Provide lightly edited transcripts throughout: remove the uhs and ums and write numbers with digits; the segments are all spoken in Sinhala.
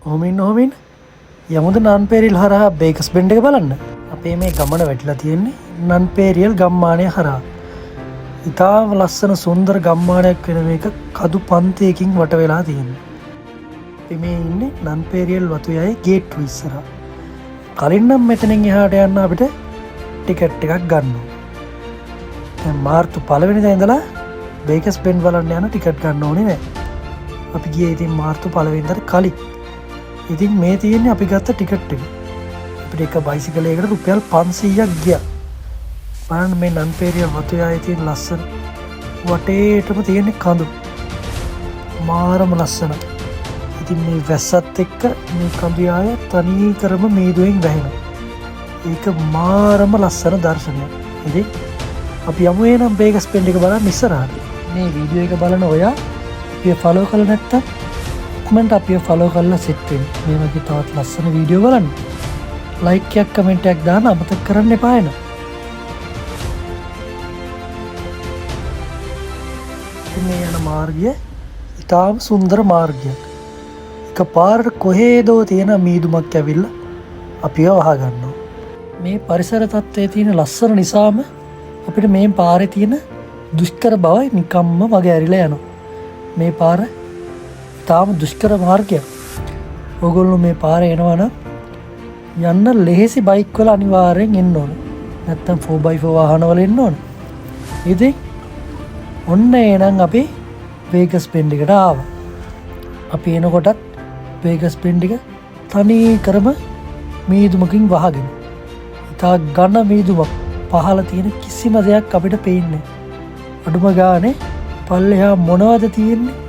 ඔහොම ඉන්න ඔහොම ඉන්න. යමුද නන්පේරිල් හරහා බේකස් බෙන්ඩ් එක බලන්න. අපේ මේ ගමන වැටිලා තියෙන්නේ නන්පේරියල් ගම්මානය හරහා. ඉතාම ලස්සන සුන්දර ගම්මානයක් වෙන මේක කදු පන්තියකින් වට වෙලා තියෙන්නේ. අපි මේ ඉන්නේ නන්පේරියල් වතුයායේ ගේට්ටුව ඉස්සරහා. කලින් නම් මෙතනින් එහාට යන්න අපිට ටිකට් එකක් ගන්න ඕනේ. දැන් මාර්තු පළවෙනිදා ඉඳලා බේකස් බෙන්ඩ් බලන්න යන ටිකට් ගන්න ඕනේ නෑ. අපි ගියේ ඉතින් මාර්තු පළවෙනිදාට කලින්. ඉතින් මේ තියෙන්නේ අපි ගත්ත ටිකට් එක. අපිට එක බයිසිකලයකට රුපියල් 500ක් ගියා. බලන්න මේ නන්පේරියල් වතුයායේ තියෙන ලස්සන වටේටම තියෙන කඳු. මාරම ලස්සන. ඉතින් මේ වැස්සත් එක්ක මේ කඳු යාය තනී කරම මීදුවෙන් වැහෙනවා. ඒක මාරම ලස්සන දර්ශනයක්. ඉතින් අපි යමු එහෙනම් බේකස් බෙන්ඩ් එක බලන්න ඉස්සරහට. මේ වීඩියෝ එක බලන ඔයා අපිව ෆලෝ කරලා නැත්තම් ඉක්මනට අපිව ෆලෝ කරලා සෙට් වෙන්න. මේ වගේ තවත් ලස්සන වීඩියෝ බලන්න. ලයික් එකක් කමෙන්ට් එකක් දාන්න අමතක කරන්න එපා එන. ඉතින් මේ යන මාර්ගය ඉතාම සුන්දර මාර්ගයක්. එක පාරට කොහේදෝ තියෙන මීදුමක් ඇවිල්ලා අපිව වහ ගන්නවා. මේ පරිසර තත්ත්වයේ තියෙන ලස්සන නිසාම අපිට මේ පාරේ තියෙන දුෂ්කර බව නිකම්ම වගේ ඇරිලා යනවා. මේ පාර ඉතාම දුෂ්කර මාර්ගයක්. ඔයගොල්ලෝ මේ පාරේ එනවා නම් යන්න ලෙහෙසි බයික් වල අනිවාර්යෙන් එන්න ඕන. නැත්තම් 4x4 වාහන වල එන්න ඕන. ඉතින් ඔන්න එහෙනම් අපි වේගස් බෙන්ඩ් එකට ආවා. අපි එනකොටත් වේගස් බෙන්ඩ් එක තනි කරම මීදුමකින් වහගෙන. ඉතා ඝන මීදුමක් පහළ තියෙන කිසිම දෙයක් අපිට පේන්නේ නෑ. අඩුම ගානේ පල්ලෙහා මොනවද තියෙන්නේ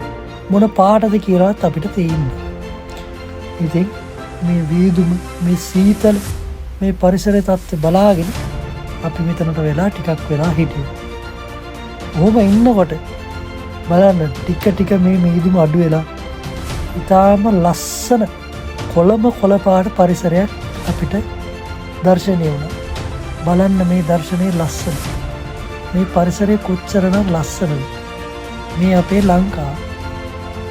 මොන පාටද කියලාවත් අපිට තේින්නේ නෑ. ඉතින් මේ වීදුම මේ සීතල මේ පරිසර තත්ත්වය බලාගෙන අපි මෙතනට වෙලා ටිකක් වෙලා හිටියා. ඔහොම ඉන්නකොට බලන්න ටික ටික මේ මීදුම අඩු වෙලා ඉතාම ලස්සන කොළඹ කොළ පාට පරිසරයක් අපිට දර්ශනය වුණා. බලන්න මේ දර්ශනයේ ලස්සන. මේ පරිසරය කොච්චරනම් ලස්සනද. මේ අපේ ලංකාව.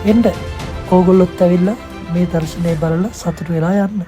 එන්න ඕගොල්ලොත් ඇවිල්ලා මේ දර්ශනය බලලා සතුටු වෙලා යන්න.